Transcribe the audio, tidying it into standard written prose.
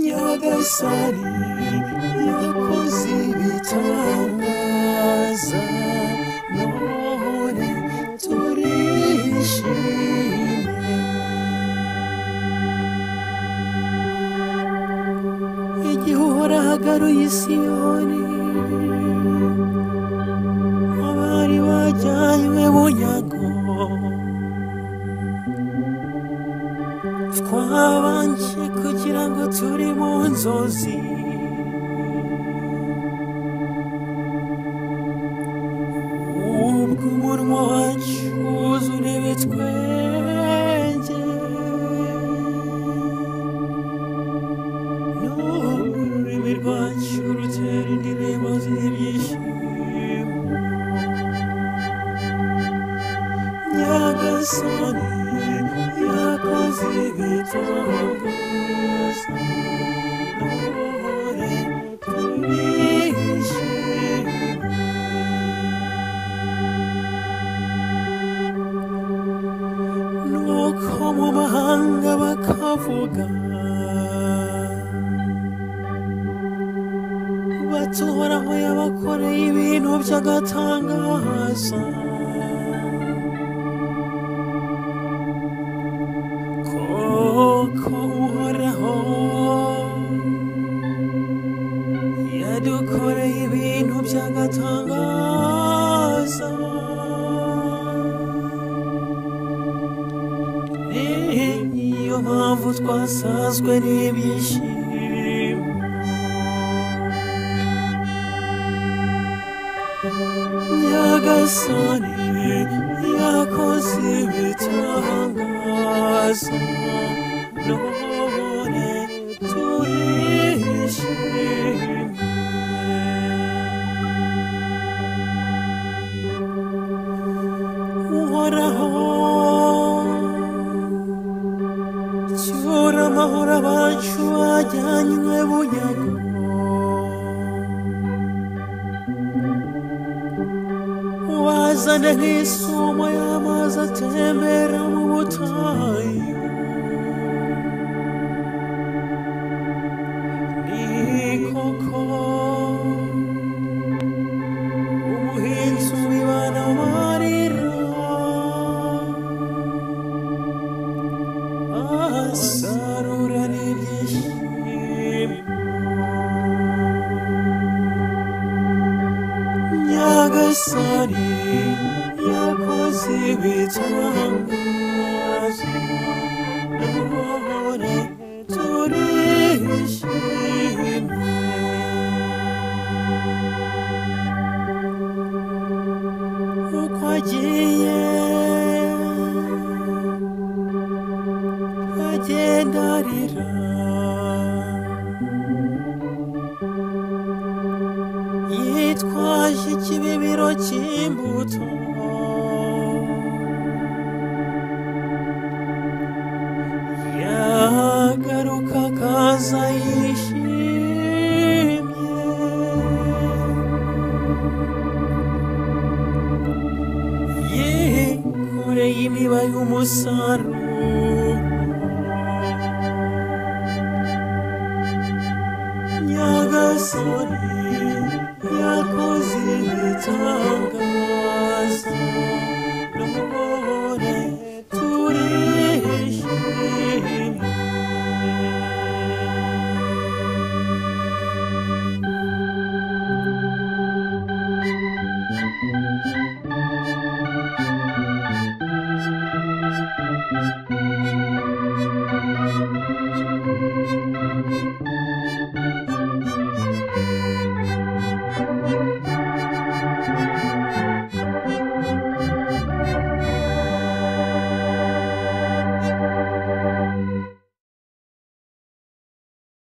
Nyagasani yakoze ibitangaza, none turishimye. Igihe Uhoraho agaruye i Siyoni abari bajyanywe bunyago, twabanje kugira ngo turi mu nzozi. Ubwo umunwa wacu wuzura ibitwenge, n'ururimi rwacu rutera indirimbo z'ibyishimo. Nyagasani yakoze ibitangaza, none turishimye. Nuko mu mahanga bakavuga bati Uhoraho yabakoreye ibintu by'agatangaza. Koko Uhoraho yadukoreye ibintu by'agatangaza, niyo mpamvu twasazwe n'ibyishimo. Nyagasani yakoze ibitangaza, none turishimye. Uhoraho cyura amahoro abacu bajyanywe bunyago, ubazane nk'isumo y'amazi atembera mu butayu. Ni koko umuhinzi ubibana amarira, asarura n'ibyishimo. Nyagasani yakoze ibitangaza, none turishimye. Uko agiye agenda arira, yitwaje ikibibiro cy'imbuto, yagaruka akaza yishimye. Yikoreye imiba y'umusaruro, Nyagasani yakoze ibitangaza,